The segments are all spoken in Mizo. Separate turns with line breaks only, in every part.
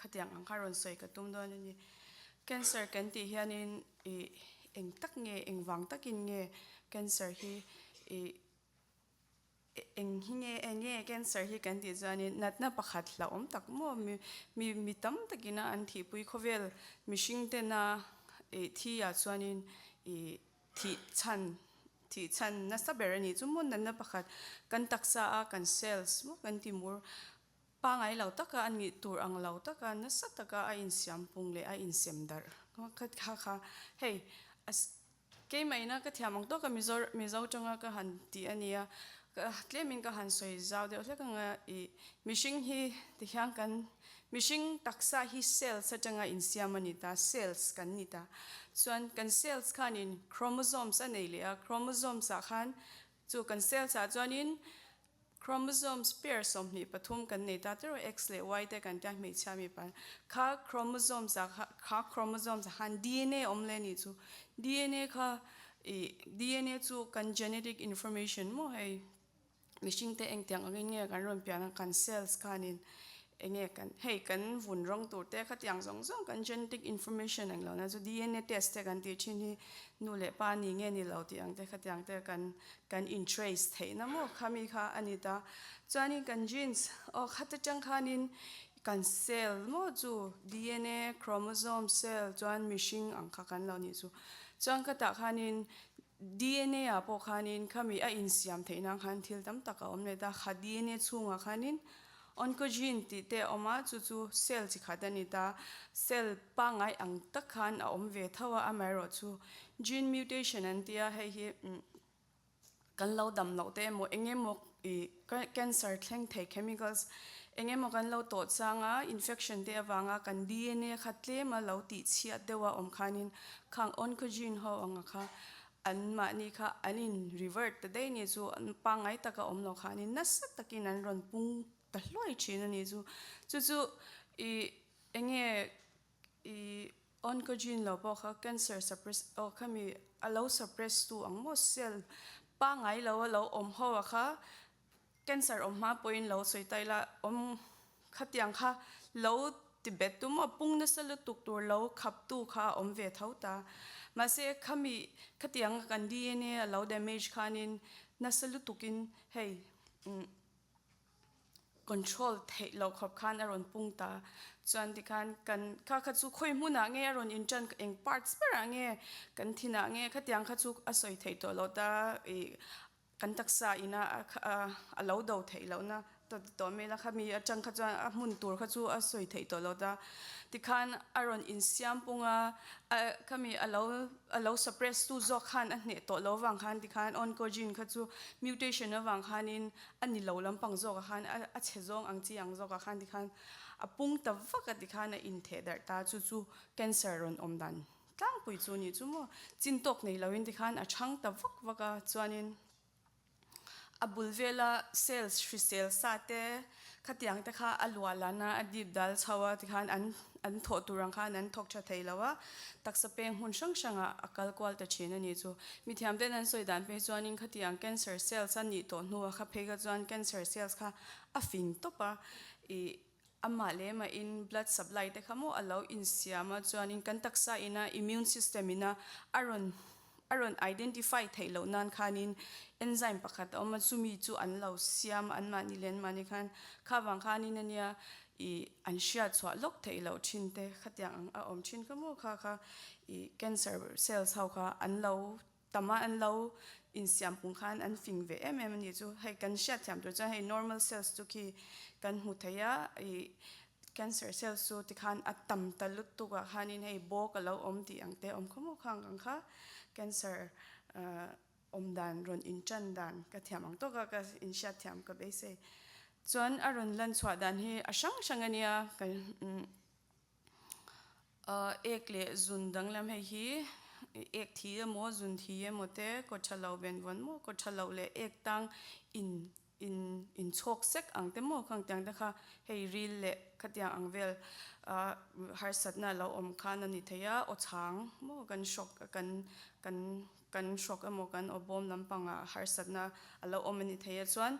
Khatiang ang kha rawn sawi ka tum dawn a ni. Cancer kan tih hianin ih eng tak nge, eng vang takin nge cancer hi ih eng hi nge, eng nge cancer hi kan tih chuanin natna pakhat hlauhawm tak maw mi mi mi tam takina an thihpui khawvel mihring tena ih thi ah chuanin ih thih chhan thih chhan nasa ber a nih chu maw natna pakhat kan taksa a kan cells maw kan ti mur Pangai lo taka a nih tur ang lo taka nasa taka a insiam pung leh a insem darh kha kha kha hei keimahina ka thiam ang tawka Mizo Mizo tanga ka han tih a nia ka tlemin ka han sawi zau deuh hlek anga ih mihring hi tihian kan mihring taksa hi cells atanga insiam a ni ta cells kan ni ta chuan kan cells khanin chromosomes a nei leh a chromosomes ah khan chu kan cells ah chuanin Chromosomes pair 23 kan nei ta tiraw X leh Y te kan tia hmeichhia mipa kha chromosomes ah kha kha chromosomes ah khan DNA awm leh anih chu DNA kha ih DNA chu kan genetic information maw hei mihring te engtiang angin nge kan rawn pian a kan cells khanin Enge kan hei kan vun rawng tur te khatiang zawng zawng kan genetic information ang lohna chu DNA test te kan tih thin hi nu leh pa ni nge ni lo tih ang te khatiang te kan kan in trace theihna maw khami kha a ni ta. Chuanin kan genes aw khat atang khanin kan cell maw chu DNA chromosome cell chuan mihring ang kha kan lo nih chu. Chuan khatah khanin DNA ah pawh khanin khami a insiam theih nan khan thil tam tak a awm leh ta. Kha DNA chhungah khanin Oncogene tih te a awm a, chu chu cell chi khat a ni ta. Cell pangngai ang tak khan a awm ve tho a, amaherawhchu gene mutation an ti a, hei hi kan lo dam loh te emaw eng emaw ih cancer thleng thei chemicals eng emaw kan lo tawh chang a, infection te avanga kan DNA kha tlem a lo tih chhiat deuh a awm khanin khang oncogene ho anga kha an mahni kha an in revert ta daih ni chu pangngai taka awm lo khanin nasa takin an rawn pung ta hluai thin a ni chu. Chu chu ih enge ih oncogene lo pawh kha cancer suppress aw khami a lo suppress tu ang maw cell pangngai lo a lo awm ho a kha Cancer awm hma pawhin lo sawi ta ila, awm khatiang kha lo ti bet tu maw, pung nasa lutuk tur lo khap tu kha a awm ve tho ta. Mahse khami khatiang kan DNA a lo damage khanin nasa lutukin hei control theih loh khawp khan a rawn pung ta. Chuan tikhan kan kha kha chu khawi hmunah nge a rawn intan eng parts berah nge kan thinah nge khatiang kha chu a sawi theih tawh loh ta ih Kan taksa ina a lo do theih lohna tawh mai la khami atang kha chuan a hmun tur kha chu a sawi theih tawh lo ta. Tikhan a rawn insiam pung a, khami a lo a lo suppress tu zawk khan a hneh tawh lo vang khan tikhan oncogene kha chu mutation avang khanin a ni lo lampang zawkah khan a chhe zawng ang chi ang zawkah khan tikhan a pung ta vak a tikhan a intheh darh ta chu chu cancer rawn awm dan Tlangpui chu nih chu maw chin tawk nei loin tikhan a chhang ta vak vak a, chuanin a bul vela cells hrisel sa te khatiang te kha a luah lan a, a dip dal chho a tikhan an an thawh tur ang khan an thawk tha thei lo a, taksa peng hmun hrang hrangah a kal kual ta thin a nih chu. Mithiam ten an sawi dan phei chuanin khatiang cancer cells a nih tawh hnuah kha phei kha chuan cancer cells kha a fing tawp a, ih Amah leh mahin blood supply te kha maw a lo insiam a, chuanin kan taksa ina immune system ina a rawn a rawn identify theih loh nan khanin enzyme pakhat a awm a, chumi chu an lo siam a, anmahni leh anmahni khan kha vang khanin ania ih an hriat chhuah lawk theih loh thin te khatiang ang a awm thin kha maw kha kha ih cancer cells ho kha an lo Tama an lo insiam pung khan an fing ve em em a nih chu. Hei kan hriatthiam tur chuan hei normal cells chu khi kan hmu thei a, ih cancer cells chu tikhan a tam ta lutuk ah khanin hei bawk a lo awm tih ang te awm khaw maw khang ang kha cancer awm dan rawn intan dan ka thiam ang tawk a ka inhriatthiam ka beisei. Chuan a rawn lan chhuah dan hi a hrang hrang a nia kan Ek leh zun danglam hei hi ek thi emaw zun thi emaw te kaw tha lo ben vawn maw kaw tha loh leh ek tang in in in chhawk sek ang te maw khang tiang te kha hei ril leh khatiang ang vel harsatna a lo awm khan a ni thei a aw chhang maw kan hrawk kan kan kan hrawk emaw kan aw bawm lampangah harsatna a lo awm a ni thei a chuan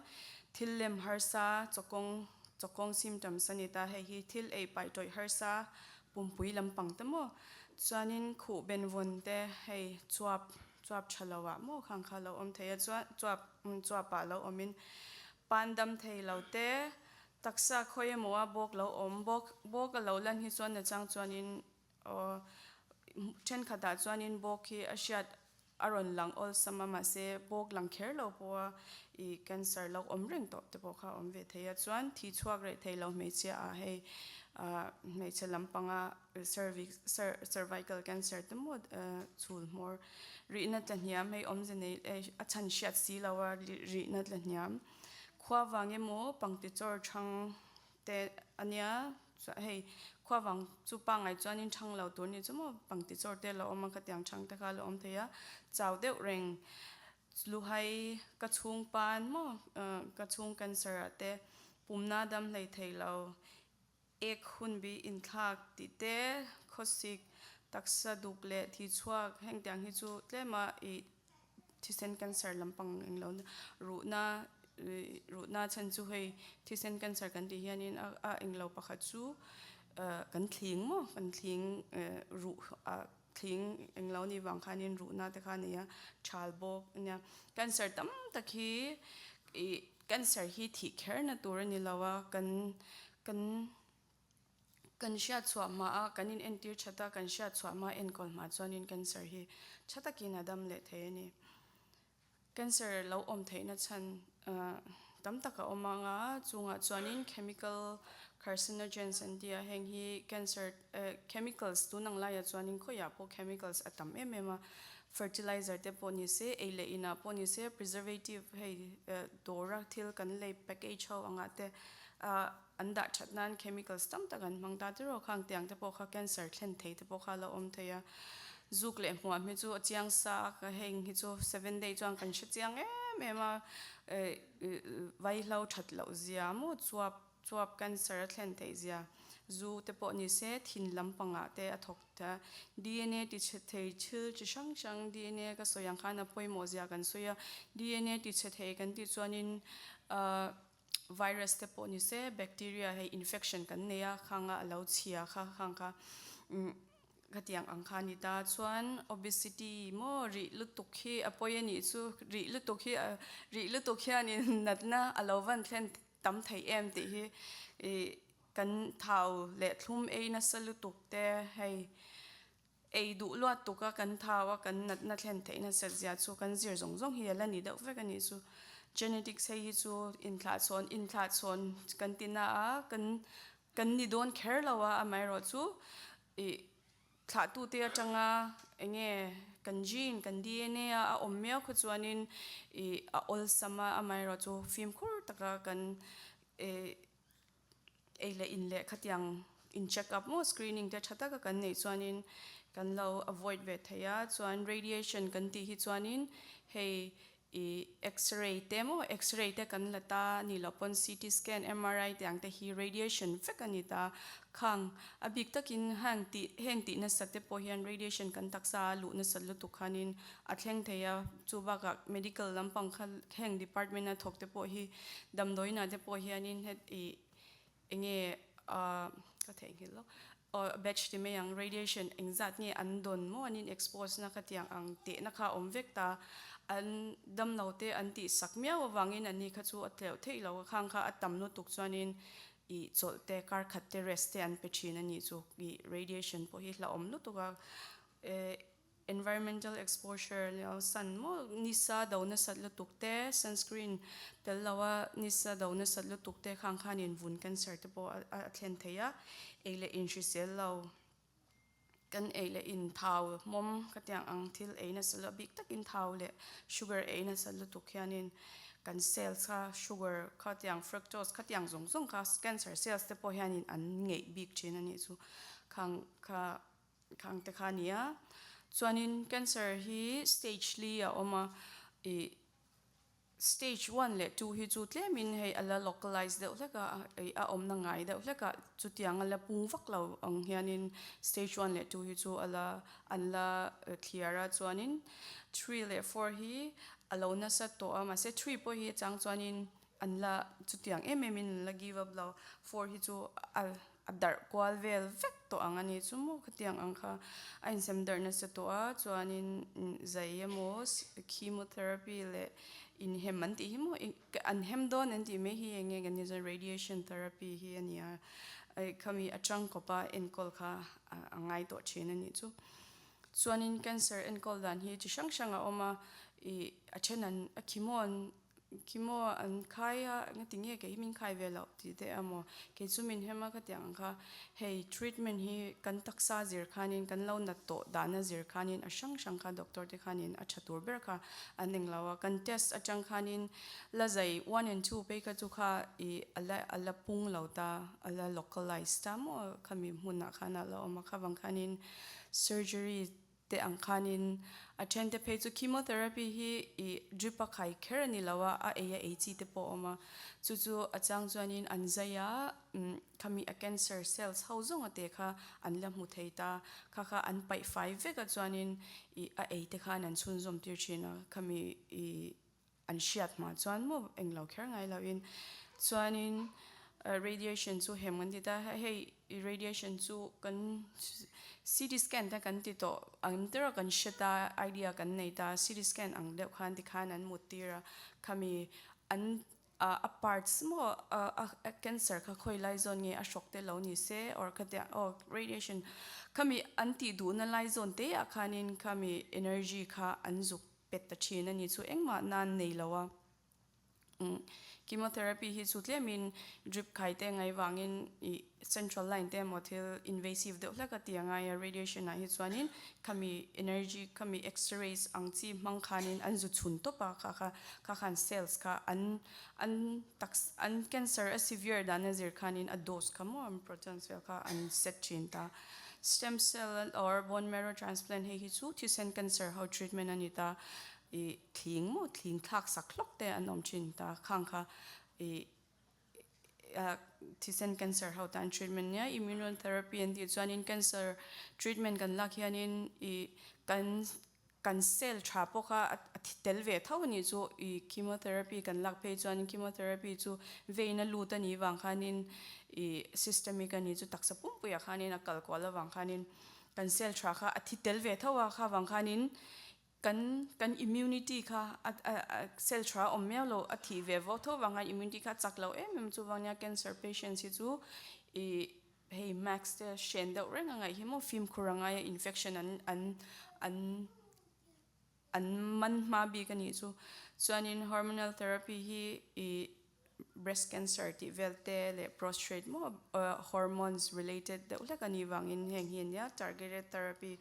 thil lem harsa chawkawng. Chawkawng symptoms a ni ta, hei hi thil ei paih tawih harsa pumpui lampang te maw chuanin khuh ben vawn te hei chuap chuap tha lo ah maw khang kha lo awm thei a chuan chuap chuap ah lo awmin pan dam thei lo te taksa khawi emaw a bawk lo awm bawk bawk a lo lan hi chuan nachang chuanin Aw, thenkhatah chuanin bawk hi a hriat a rawn lang awlsam a, mahse bawk lang kher lo pawha i cancer lo awm reng tawh te pawh kha a awm ve thei a. Chuan thi chhuak reh thei lo hmeichhia ah hei hmeichhe lampanga cervix cervical cancer te maw chhul hmawr rihna tla hniam hei awmze nei a chhan hriat si lo a rihna tla hniam khua vang emaw pangti chawr thang te a nia hei khuavang chu pangai chuanin thang lo tur ni chu maw pangti chawr te a lo awm a khatiang thang te kha a lo awm thei a chau deuh reng luhai ka chhung pan maw ka chhung cancer ah te pumna dam hlei thei lo ek hun bi inthlak tih te khawsik taksa duk leh thi chhuak heng tiang hi chu tlema ih Thisen cancer lampang englo ruhna ruhna chhan chu hei thisen cancer kan tih hianin a englo pakhat chu kan thling maw kan thling ruh ah thling englo ni vang khanin ruhna te kha a nei a thal bawk a nia. Cancer tam tak hi ih cancer hi thih kher na tur a ni lo a kan kan Kan hriat chhuah hma a, kan in entir that a, kan hriat chhuah hma enkawl hma chuanin cancer hi tha takin a dam leh thei a ni. Cancer lo awm theihna chhan tam tak a awm ang a, chungah chuanin chemical carcinogens an ti a, heng hi cancer chemicals tun ang laiah chuanin khawiah pawh chemicals a tam em em a, fertilizer te pawh ni se, ei leh inah pawh ni se, preservative hei dawra thil kan lei package ho angah te An dah that nan chemicals tam tak an hmang ta tiraw khang tiang te pawh kha cancer thlen thei te pawh kha a lo awm thei a, zuk leh hmuam hi chu a chiang sa a ka heng hi chu seven day chuan kan hre chiang em em a vaihlo that loh zia maw chuap chuap cancer a thlen theih zia zu te pawh ni se thin lampangah te a thawk ta DNA ti chhe thei thil chi hrang hrang DNA ka sawi ang khan a pawimawh zia kan sawi a DNA ti chhe thei kan tih chuanin ah Virus te pawh ni se, bacteria hei infection kan nei a, khang a a lo chhia kha khang kha khatiang ang kha a ni ta. Chuan obesity maw rih lutuk hi a pawi a nih chu, rih lutuk hi rih lutuk hianin natna a lo van thlen tam thei em tih hi ih kan thau leh thlum ei nasa lutuk te hei Ei duh luat tuka kan thau a, kan natna thlen theih nasat zia chu kan zir zawng zawng hi a la ni deuh vek a nih chu. Genetics hei hi chu inthlahchhawn inthlahchhawn kan ti na a, kan kan ni dawn kher lo a, amaherawhchu ih thlahtute atanga eng nge kan gene kan DNA a a awm miau kha chuanin ih a awlsam a, amaherawhchu fimkhur taka kan ih Ei leh in leh khatiang in check up maw screening te tha taka kan neih chuanin kan lo avoid ve thei a, chuan radiation kan tih hi chuanin hei ih x-ray te maw x-ray te kan la ta a nih loh pawn CT scan, MRI te ang te hi radiation vek a ni ta, khang a bik takin heng tih heng tih nasat te pawh hian radiation kan taksa a luh nasat lutuk khanin a thleng thei a, chu bakah medical lampang kha heng department a thawk te pawh hi Damdawiinah te pawh hianin heti enge ka theihnghilh lo batch ti mai ang radiation engzat nge an dawn maw an in expose na khatiang ang tehna kha a awm vek ta an damlo te an tih sak miau avangin an ni kha chu a tleuh theih lo a khang kha a tam lutuk chuanin ih chawlh te kar khat te rest te an pe thin a nih chu ih radiation pawh hi hlauhawm lutuk a. Environmental exposure leh sun maw nisa do nasat lutuk te, sunscreen tel lo a nisa do nasat lutuk te khang khanin vun cancer te pawh a thlen thei a, ei leh in hrisel lo kan ei leh in thau hmawm khatiang ang thil ei nasa lo bik takin thau leh sugar ei nasa lutuk hianin kan cells kha sugar khatiang fructose khatiang zawng zawng kha cancer cells te pawh hianin an ngeih bik thin a nih chu khang kha. Khang te kha a ni a. Chuanin cancer hi stage li a awm a, ih stage one leh two hi chu tlemin hei a la localize deuh hlek a, ih a awmna ngai deuh hlek a, chutiang a la pung vak lo ang hianin stage one leh two hi chu a la an la thliar a, chuanin three leh four hi a lo nasa tawh a, mahse three pawh hi a chang chuanin. An la chutiang em em in an la give up lo. 4 hi chu a a darh kual vel vek tawh ang a ni chu maw khatiang ang kha a insem darh nasa tawh a chuanin zai emaw chemotherapy leh inhem an tih hi maw an hem dawn an tih mai hi eng nge kan ni chuan radiation therapy hi a ni a khami atang kawpa enkawl kha a ngai tawh thin a nih chu. Chuanin cancer enkawl dan hi chi hrang hrang a awm a ih a then an a chemo an Khi maw an khai a, engati nge kei hi min khai ve loh tih te emaw, kei chu min hem a ka tih ang kha hei treatment hi kan taksa zir khanin kan lo nat tawh dahna zir khanin a hrang hrang kha doctor te khanin a tha tur ber kha an eng lo a, kan test atang khanin la zai 1 and 2 phei kha chu kha ih a la a la pung lo ta, a la localize ta maw khami hmunah khan a la awm a, khavang khanin surgery te ang khanin a then te phei chu chemotherapy hi ih drip a khai kher a ni lo a, a ei a ei chi te pawh a awm a, chu chu a chang chuanin an zai a khami a cancer cells ho zawng a te kha an la hmu thei ta, kha kha an paih fai vek a chuanin ih a ei te khan an chhunzawm tir thin a, khami ih an hriat hma chuan maw englo kher ngai loin chuanin radiation chu hem kan ti ta hei radiation chu kan CT scan te kan ti tawh ang deuh a kan hre ta idea kan nei ta CT scan ang deuh khan tikhan an mut tir a khami an a parts maw a cancer kha khawi lai zawn nge a hrawk te lo ni se or khatia aw radiation khami an tih duhna lai zawn te ah khanin khami energy kha an zuk pet ta thin a ni chu engmah nan nei lo a. Chemotherapy hi chu tlemin drip khai te ngai vangin ih central line te emaw thil invasive deuh hlek a ti a ngai a, radiation ah hi chuanin khami energy khami x-rays ang chi hmang khanin an zu chhun tawp a kha kha kha khan cells kha an an taksa an cancer a severe dan a zir khanin a dose kha maw an protons vel kha an set thin ta. Stem cell or bone marrow transplant hei hi chu thisen cancer ho treatment a ni ta. Ih thling maw thling thlak sak hlawk te an awm thin ta khang kha ih thisen cancer ho tan treatment nia immunotherapy an tih chuanin cancer treatment kan lak hianin ih kan kan cell tha pawh kha a thi tel ve tho a nih chu ih chemotherapy kan lak phei chuan chemotherapy chu vein a lut a nih vang khanin ih systemic a nih chu taksa pumpuiah khanin a kal kual avang khanin kan cell tha kha a thi tel ve tho a kha vang khanin kan kan immunity kha a a cell tha awm miau lo a thih ve vawk tho vang khan immunity kha a chak lo em em chuvang nia cancer patients hi chu ih Hei mask te hren deuh reng a ngaih hi maw fimkhur a ngai a infection an an an an man hma bik a nih chu. Chuanin hormonal therapy hi ih breast cancer tih vel te leh prostrate maw hormones related deuh hlek a nih vangin heng hi a nia targeted therapy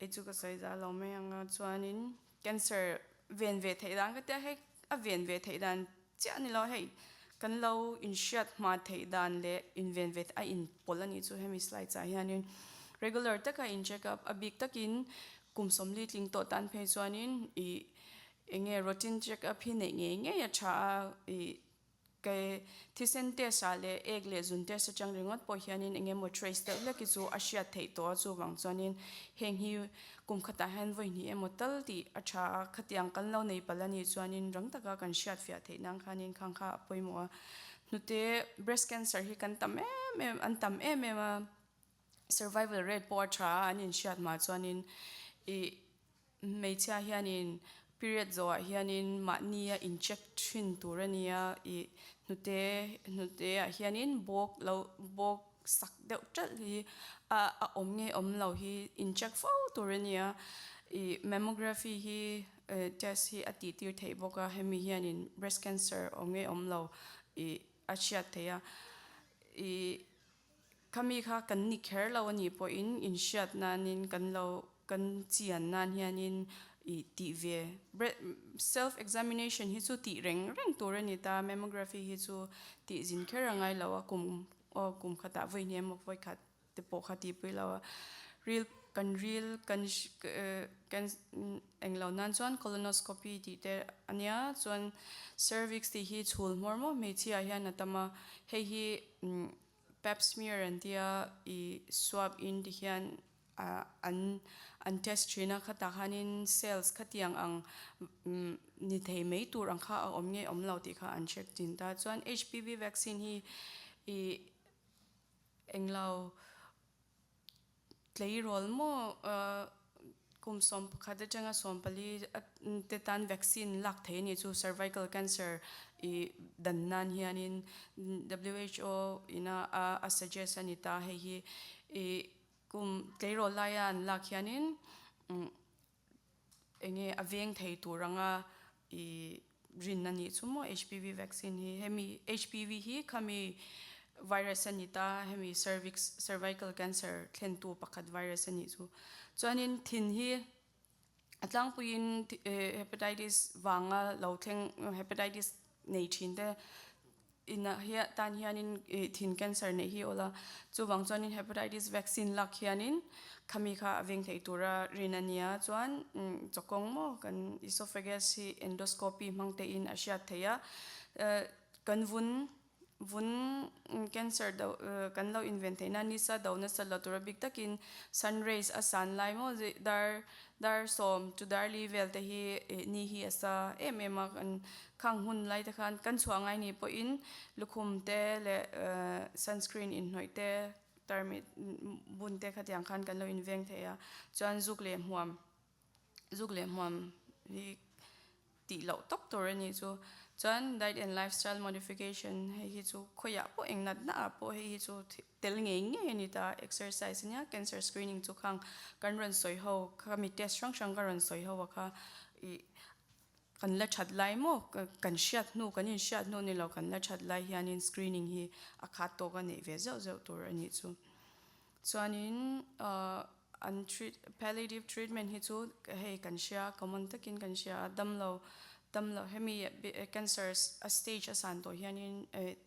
ei chu ka sawi za lo mai ang a. Chuanin cancer ven ve theih dan ka tia hei a ven ve theih dan Chiah a ni lo, hei kan lo inhriat hma theih dan leh inven ve a inpawlh a nih chu hemi slides ah hianin regular taka in check up a bik takin kum 40 tling tawh tan phei chuanin ih eng nge routine check up hi neih ngei ngei a tha a ih ke thisen test ah leh ek leh zun test atang ringawt pawh hianin eng emaw trace deuh hlek hi chu a hriat theih tawh a chuvang chuanin heng hi Kum khatah hian vawi hnih emaw tal tih a tha a, khatiang kan lo nei palh a nih chuanin rang taka kan hriat fiah theih nan khanin khang kha a pawimawh a. Hnute breast cancer hi kan tam em em, an tam em em a, survival rate pawh a tha a, an inhriat mah chuanin ih hmeichhia hianin period zawhah hianin mahnia incheck thin tur a nia, ih hnute hnute ah hianin bawk lo bawk sak deuh ṭalh hi a a awm nge awm lo hi in check fo tur a nia ih mammography hi test hi a tih tir theih bawk a hemi hianin breast cancer awm nge awm lo ih a hriat theih a ih khami kha kan ni kher lo a nih pawhin in hriat nanin kan lo kan chian nan hianin ih tih ve self examination hi chu tih reng reng tur a ni ta mammography hi chu tih zin kher a ngai lo a kum Aw kum khatah vawi hnih emaw vawi khat te pawh kha tihpui lo a, ril kan ril kan kan englo nan chuan colonoscopy tih te a nia chuan cervix tih hi chhul hmawr maw hmeichhia ah hian a tam a, hei hi pap smear an tia ih swab in ti hian. an an test thin a, khatah khanin cells khatiang ang ni thei mai tur ang kha a awm nge awm lo tih kha an check thin ta. Chuan HPV vaccine hi ih englo tleirawl maw kum 11 atanga 14 te tan vaccine lak thei a nih chu cervical cancer ih dan nan hianin WHO ina a suggest a ni ta hei hi ih kum tleirawl laia an lak hianin Eng nge a veng thei tur anga i rin a nih chu maw HPV vaccine hi hemi HPV hi khami virus a ni ta hemi cervix cervical cancer thlentu pakhat virus a nih chu chuanin thin hi a tlangpuiin hepatitis vanga lo thleng hepatitis nei thin te Inah hian tan hianin ih thin cancer neih hi awl a, chuvang chuanin hepatitis vaccine lak hianin khami kha a veng theih tura rin a nia chuan chawkawng maw kan esophagus hi endoscopy hmang tein a hriat theih a, kan vun vun cancer do kan lo inven theih nan nisa do nasa lo tura bik takin sun rays a san lai maw dar dar sawm chu dar li vel te hi ih ni hi a sa em em a kan Khang hun lai te khan kan chhuah ngai ni pawhin lukhum te leh sunscreen inhnawih te tarmit bun te khatiang khan kan lo inveng thei a, chuan zuk leh hmuam zuk leh hmuam hi tih loh tawp tur a nih chu. Chuan diet and lifestyle modification hei hi chu khawiah pawh eng nat na ah pawh hei hi chu tel ngei ngei a ni ta, exercise ania cancer screening chu khang kan rawn sawi ho kha mi test hrang hrang ka rawn sawi ho a kha ih Kan la that lai maw? Kan hriat hnu, kan inhriat hnu ni lo, kan la that lai hianin screening hi a khat tawk a neih ve zeuh zeuh tur a nih chu. Chuanin an treat, palliative treatment hi chu hei kan hria, common takin kan hria a, damlo, damlo hemi cancer a stage a san tawh hianin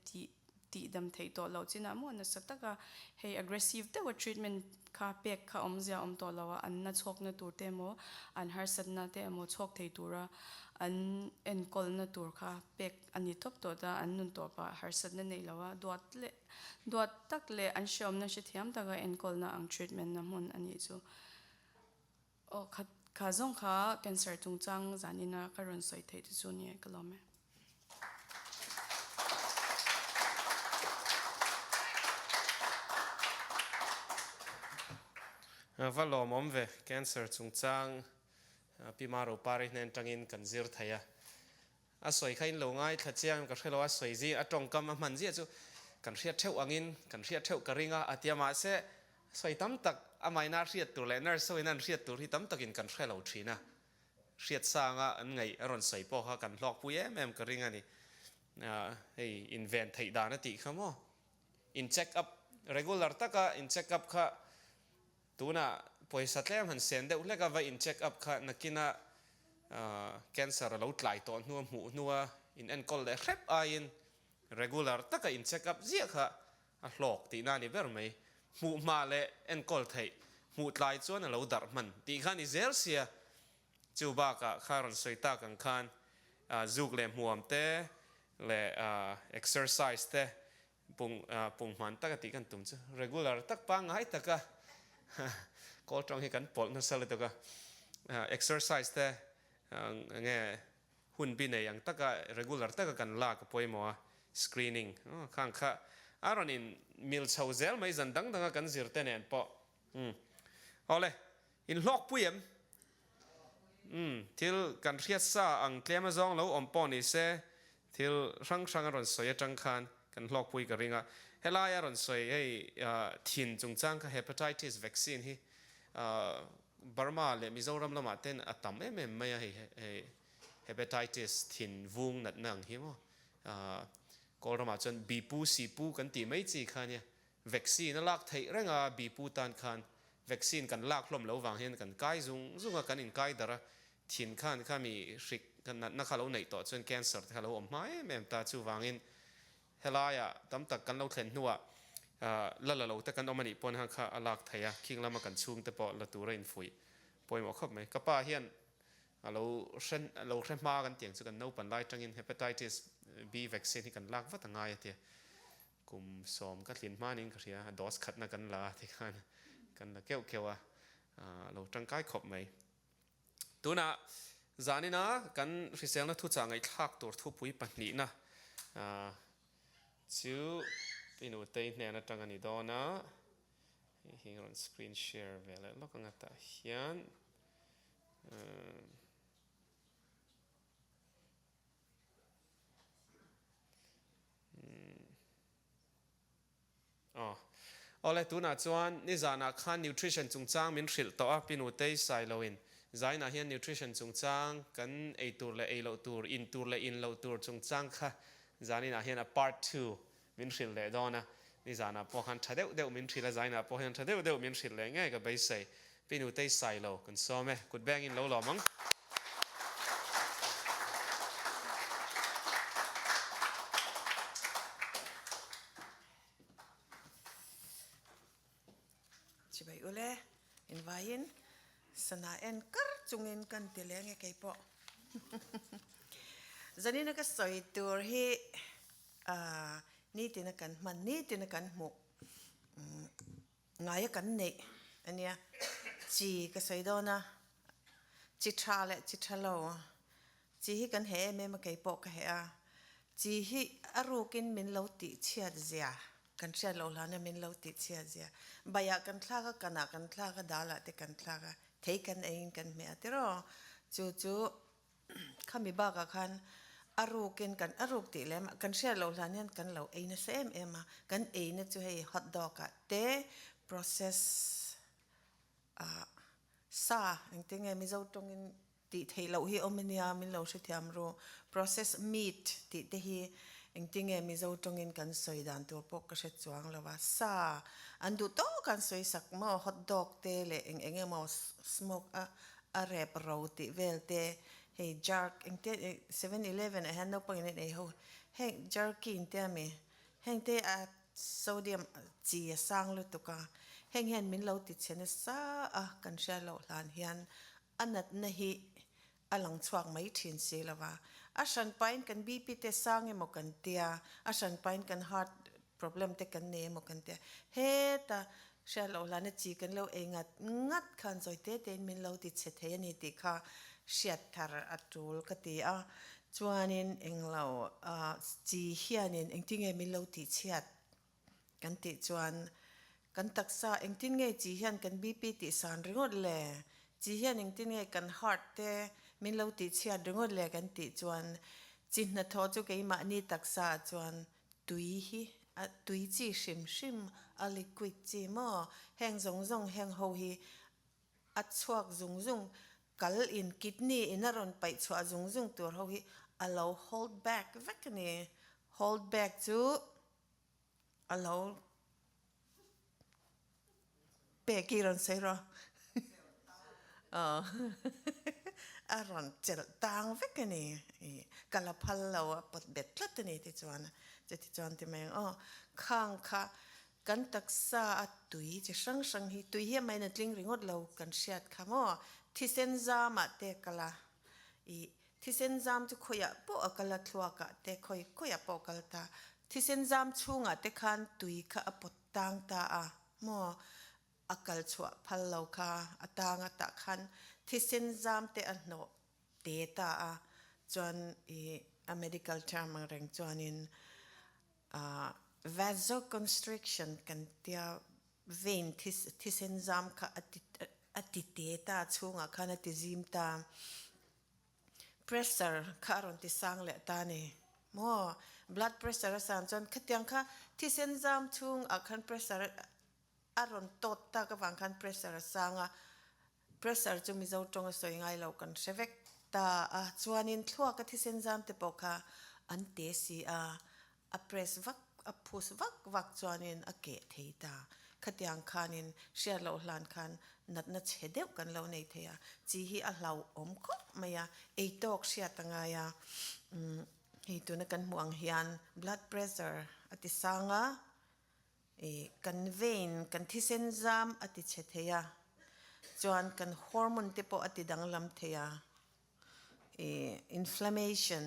tih tih dam theih tawh loh chinah maw nasa taka hei aggressive deuha treatment kha pek kha awmzia awm tawh lo a, an na chhawkna tur te emaw an harsatna te emaw chhawk thei tura an enkawlna tur kha pek a ni tawp tawh ta, an nun tawpah harsatna neih loh a duat leh duat tak leh an hreawmna hrethiam taka enkawlna ang treatment na hmun a nih chu. Aw kha kha zawng kha cancer chungchang zanina ka rawn sawi theih te chu nia ka lawm e.
Va lawmawm ve, cancer chungchang Pi Maropari hnen tangin kan zir thei a. A sawi kha in lo ngaithla chiang ka hre lo a, sawi zing a tawngkam a hman ziah chu kan hriat theuh angin kan hriat theuh ka ring a, a tia mahse sawi tam tak amaina hriat tur leh nurse ho in an hriat tur hi tam takin kan hre lo thin a, hriat sanga an ngaih a rawn sawi pawh kha kan hlawkpui em em ka ring a ni. Hei inven theih dan a tih kha maw? In check up regular taka in check up kha Tunah pawisa tlem han sen deuh hlek a, va in check up kha nakina cancer a lo tlai tawh hnua hmuh hnua in enkawl leh hrep aiin regular taka in check up ziah kha a hlawk tihna a ni ber mai. Hmuh hma leh enkawl theih, hmuh tlai chuan a lo darh hman tih kha a ni zel sia. Chu bakah kha rawn sawi tak ang khan zuk leh hmuam te leh exercise te Pung pung hman taka tih kan tum chu regular tak pangngai taka kawl tawng hi kan pawlh nasa lutuk a, exercise te enge hun bi nei ang taka regular taka kan lak a pawimawh a, screening khang kha a rawn in mil chho zel mai zan dang danga kan zir te nen pawh umm awle in hlawkpui em? Umm thil kan hriat sa ang tlem azawng lo awm pawh ni se Thil hrang hrang a rawn sawi atang khan kan hlawkpui ka ring a, helai a rawn sawi hei thin chungchang kha hepatitis vaccine hi Burma leh Mizoram lamah ten a tam em em mai a hei hei hepatitis thin vung natna ang hi maw Kawl ramah chuan bipu sipu kan tih mai chi kha nia vaccine a lak theih reng a bipu tan khan vaccine kan lak hlawm lo vang hian kan kai zung zung a kan inkai darh a Thin khan kha mi hrik natna kha lo neih tawh chuan cancer te kha lo awm hma em em ta. Chuvangin helaiah tam tak kan lo thlen hnuah la la lo te kan awm a nih pawn khan kha a lak theih a, khing lama kan chhungte pawh la tura infuih pawimawh khawp mai. Ka pa hian a lo hre a lo hre hma kan tiang chu kan naupan lai tangin hepatitis B vaccine hi kan lak vat a ngai a tia. Kum 10 ka thlin hmanin ka hria, dose khatna kan la a tikhan kan la keuh keuh a. Lo tangkai khawp mai. Tunah zanina kan hriselna thuchah ngaihthlak tur thupui pahnihna chu i nutei hnen atang a ni dawn a, hei hi rawn screen share ve leh lawk anga tah hian. Aw. Awle, tunah chuan nizanah khan nutrition chungchang min hrilh tawh a, Pinutei Sailoin zainah hian nutrition chungchang kan ei tur leh ei loh tur, in tur leh in loh tur chungchang kha zaninah hian a part ii min hrilh leh dawn a, nizanah pawh khan tha deuh deuh min hrilh a, zainah pawh hian tha deuh deuh min hrilh leh ngei ka beisei. Pinutei Sailo kan sawm e, kut bengin lo lawm ang.
Chibai ule, invaiin sana en kar chungin kan ti leng e keipawh. Zanina ka sawi tur hi nitina kan hman, nitina kan hmuh ngaia kan neih ania. Chi ka sawi dawn a, chi tha leh chi tha lo. Chi hi kan heh em em a keipawh ka heh a, chi hi a rukin min lo tih chhiat zia, kan hriat loh hlana min lo tih chhiat zia. Baiah kan thlak a, kanah kan thlak a, dalah te kan thlak a, thei kan eiin kan hmeh a tiraw. Chu chu khami bakah khan a rukin kan a ruk tih lem kan hriat loh hlan hian kan lo ei nasa em em a, kan eina chu hei hot dog ah te process ah sa engtin nge Mizo tawngin Tih theih loh hi awm ania min lo hrethiam ru. Process meat tih te hi engtinge Mizo tawngin kan sawi dan tur pawh ka hre chuang lo a. Sa an duh tawk an sawi sak maw hot dog te leh eng eng emaw smoke a a rep ro tih vel te hei jerk engte 7-eleven ah hian naupangin an ei ho heng jerky in tia mi heng te a sodium chi a sang lutuk a heng hian min lo ti chhe nasa a kan hriat loh hlan hian A natna hi a lang chhuak mai thin si lo va. A hran pain kan BP te sang emaw kan tia, a hran pain kan heart problem te kan nei emaw kan tia. Heta hriat loh hlana chi kan lo ei ngat ngat khan zawi te tein min lo ti chhe thei a ni tih kha hriat thar a tul ka ti a. Chuanin englo chi hianin engtinge min lo tihchhiat Kan tih chuan kan taksa engtin nge chi hian kan BP tih san ringawt le? Chi hian engtin nge kan heart te min lo tih chhiat ringawt le kan tih chuan chi hnathawh chu keimahni taksa ah chuan tui hi a tui chi hrim hrim a liquid chi maw? Heng zawng zawng heng ho hi a chhuak zung zung kal in kidney in a rawn paih chhuah zung zung tur ho hi a lo hold back vek a ni. Hold back chu A lo pek i rawn sawi rawh. A rawn chelh tang vek a ni. Ka la phal lo a pawt bet tlat a ni tichuan chutichuan ti mai ang aw. Khang kha kan taksa a tui chi hrang hrang hi tui hi amahin a tling ringawt lo kan hriat kha maw. Thisen zamah te ka la i Thisen zam chu khawiah pawh a kal a, thluakah te khawi khawiah pawh a kal ta. Thisen zam chhungah te khan tui kha a pawt tang ta a maw? A kal chhuah phal lo kha a tang a tah khan thisen zam te a hnawh te ta a, chuan ih a medical term ang reng chuanin ah vasoconstriction kan tia vein thisen zam kha a ti a ti te ta a chhungah khan a ti zim ta. Pressure kha a rawn ti sang leh ta a ni maw? Blood pressure a san chuan khatiang kha thisen zam chhung ah khan pressure a rawn tawt tak avang khan pressure a sang a, pressure chu Mizo tawng a sawi ngai lo kan hre vek ta a, chuanin thluaka thisen zam te pawh kha an te si a, A press vak, a phus vak vak chuanin a keh thei ta. Khatiang khanin hriat loh hlan khan natna chhe deuh kan lo nei thei a, chi hi a hlauhawm khawp mai a, ei tawk hriat a ngai a. Umm hei tuna kan hmuh ang hian blood pressure a ti sang a, ih kan vein kan thisen zam a ti chhe thei a, chuan kan hormone te pawh a ti danglam thei a, ih inflammation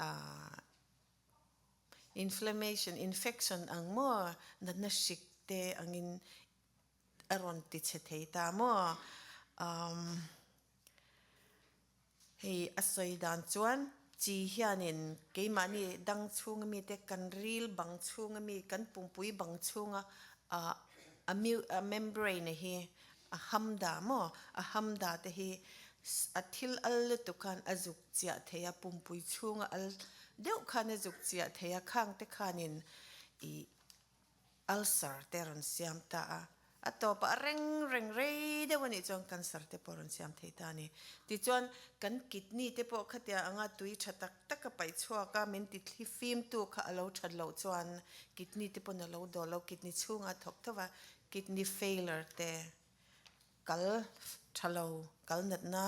ah Inflammation, infection ang maw natna hrik te angin a rawn ti chhe thei ta maw? Umm hei a sawi dan chuan chi hianin keimahni dang chhunga mite kan ril bang chhunga mi kan pumpui bang chhunga ah a membrane hi a ham da maw? A ham da te hi a thil al lutuk khan a zuk chiah thei a, pumpui chhunga al deuh khan a zuk chiah thei a, khang te khanin ih ulcer te a rawn siam ta a, a tawpah a reng reng rei deuh a nih chuan cancer te pawh a rawn siam thei ta a ni. Tichuan kan kidney te pawh khatia anga tui tha tak tak a paih chhuak a, min ti thli fimtu kha a lo that loh chuan kidney te pawn a lo dawl lo, kidney chhungah a thawk tho va, kidney failure te kal tha lo, kal natna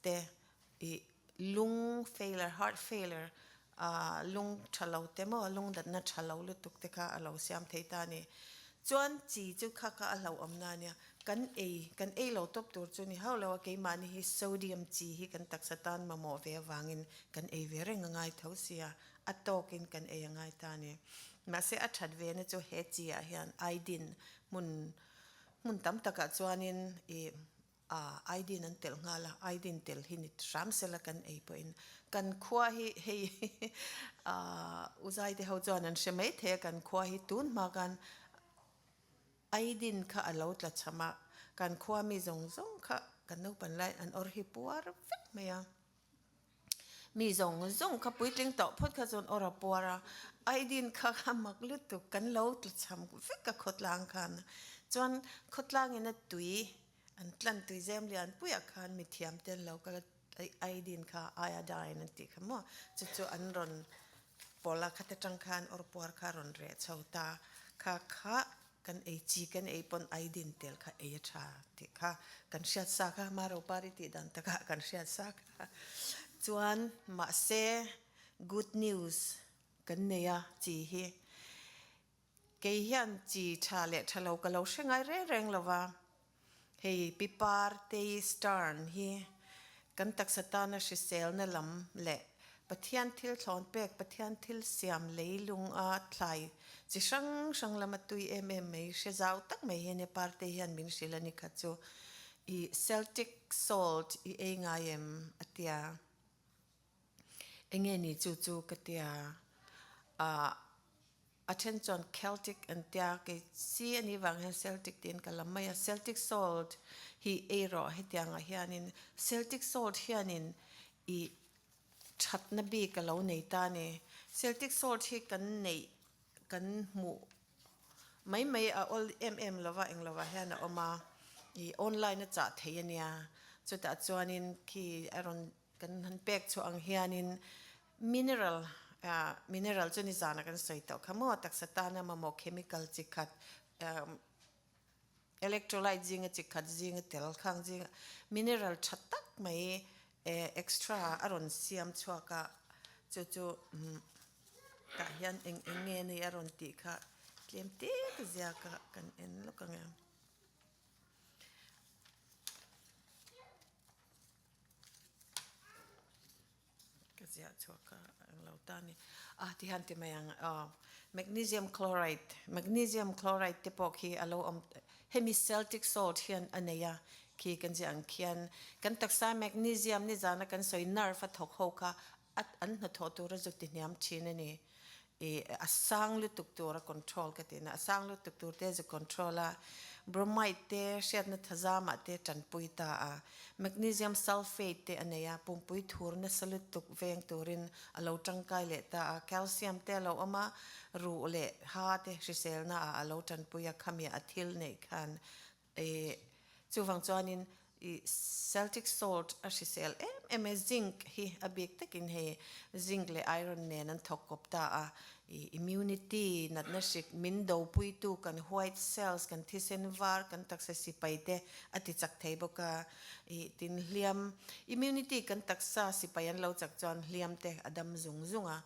te ih lung failure, heart failure ah lung tha lo te maw lung natna tha lo lutuk te kha a lo siam thei ta a ni. Chuan chi chu kha kha a hlauhawm na a nia, kan ei kan ei lo tawp tur chu ni hauh lo a, keimahni hi sodium chi hi kan taksa tan mamawh ve avangin kan ei ve reng a ngai tho sia, a tawkin kan ei a ngai ta a ni. Mahse a that ve na chu he chi ah hian iodine hmun Hmun tam takah chuanin i iodine an telh nghal a, iodine tel hi ni hram sela kan ei pawhin kan khua hi hei Uzai te ho chuan an hre mai thei a, kan khua hi tun hma khan iodine kha a lo tla cham a, kan khua mi zawng zawng kha kan naupan laiin an awr hi puar vek mai a. Mi zawng zawng kha puitling tawh phawt kha chuan awr a puar a, Aidin kha kha mak lutuk kan lo tla cham vek a khawtlang khan. Chuan khawtlangin a tui an tlan tui zem lian puiah khan mithiam te an lo kal a, Aidin kha iodine an tih kha maw chu chu an rawn pawlh a, khata tang khan awr puar kha a rawn reh chho ta kha kha. Kan ei chi kan ei pawn ai din tel kha ei a tha tih kha kan hriat sa kha ma ropari tih dan takah kan hriat sa kha chuan mahse good news kan nei a chi hi kei hian chi tha leh tha lo ka lo hre ngai reng reng lo va. Hei Pi Partei Stern hi kan taksa tana hriselna lam leh Pathian thil thlawn pek, Pathian thil siam leilung a thlai chi hrang hrang lama tui em em mai hre zau tak mai hi ania Partei hian min hrilh a ni kha chu i Celtic salt i ei ngai em a tia. Enge ni chu chu ka tia ah a then chuan Celtic an tia kei chi a nih vang hian Celtic tiin ka lam mai a Celtic salt hi ei rawh hetiangah hianin Celtic salt hianin ih thatna bik a lo nei ta a ni Celtic salt hi kan neih kan hmuh mai mai a awl em em lova eng lovah hian a awm a ih online a chah thei a nia chutah chuanin khi a rawn Kan han pek chhuah ang hianin mineral, mineral chu nizana kan sawi tawh kha maw, taksa tana mamawh chemical chi khat, electrolyte zinga chi khat zinga tel khang zinga mineral tha tak mai extra a rawn siam chhuak a, chu chu tah hian eng eng nge nei a rawn tih kha tlem te ka ziak a kan en lawk ang em. Ka ziah chhuak a eng lo ta a ni. A ti hian ti mai ang aw magnesium chloride magnesium chloride te pawh khi a lo awm hemi celtic salt hian a nei a khi kan ziah ang khian kan taksa magnesium nizana kan sawi nerve a thawk ho kha a an hnathawh tura zu ti hniam thin a ni. I a sang lutuk tur a control ka tihna a sang lutuk tur te zu control a, bromide te hriatna thazamah te tanpui ta a, magnesium sulphate te a nei a, pumpui thur nasa lutuk veng turin a lo tangkai leh ta a, calcium te a lo awm a, ruh leh ha te hriselna ah a lo tanpui a, khami a thil neih khan I chuvang chuanin i Celtic salt a hrisel em em e, zinc hi a bik takin hei zinc leh iron nen an thawk kawp ta a, i immunity natna hrik min dopuitu kan white cells kan thisen var kan taksa sipai te a ti chak thei bawk a, i tin hliam immunity kan taksa sipai an lo chak chuan hliam te a dam zung zung a,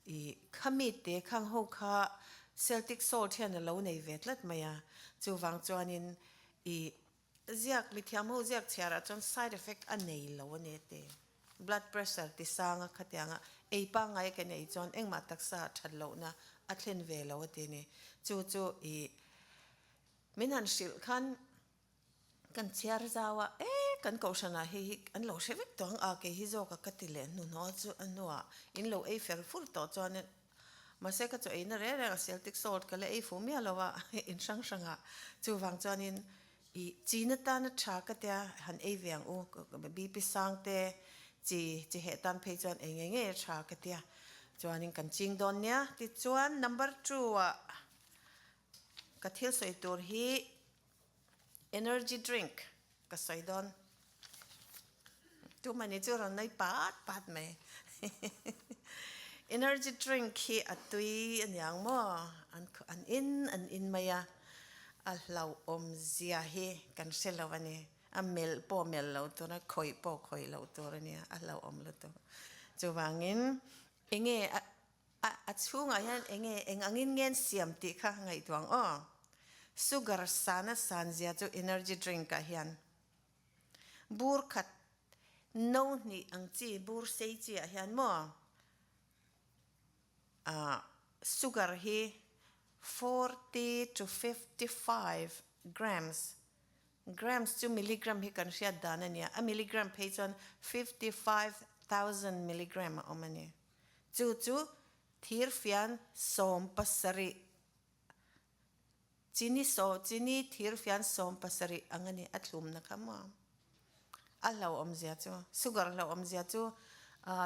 I khami te khang ho kha Celtic salt hian a lo nei ve tlat mai a, chuvang chuanin i ziak mithiam ho ziak chhiarah chuan side effect a nei lo a ni a ti. Blood pressure ti sanga khatianga ei pangngai kan ei chuan engmah taksa ah that lohna a thlen ve lo a ti a ni. Chu chu i min han hrilh khan. Kan chhiar zau a, e kan kohhranah hei hi an lo hre vek tawh ang a, kei hi zawk a ka ti leh hnuhnawh chu a hnuah in lo ei fer fur tawh chuanin mahse ka chaw eina reng reng a Celtic salt ka la ei fuh miah lo a in hrang hrangah chuvang chuanin i chin atana tha ka tia han ei ve ang u BP sang te chi chi heh tan phei chuan ei ngei ngei a tha ka tia chuanin kan ching dawn nia tichuan number two ah ka thil sawi tur hi Energy drink ka sawi dawn. Tumani chu rawn nui pat pat mai. Energy drink hi a tui a niang maw? An an in an in mai a, a hlauhawm zia hi kan hre lo a ni. A melh pawh melh lo tur a, khawih pawh khawih loh tur a nia, a hlauhawm lutuk. Chuvangin enge a A a chhungah hian enge eng angin ngen siam tih kha ngaihtuah ang aw. Sugar sana san zia chu energy drink ah hian bur khat no hnih ang chi bur sei chi ah hian maw ah sugar hi 40 to 55 grams grams chu milligram hi kan hriat dan a nia a milligram phei chuan 55,000 milligram a awm a ni. Chu chu thirfian 70, chini saw chini thirfian 70 ang a ni, a thlumna kha maw? A hlauhawmzia chu, sugar hlauhawmzia chu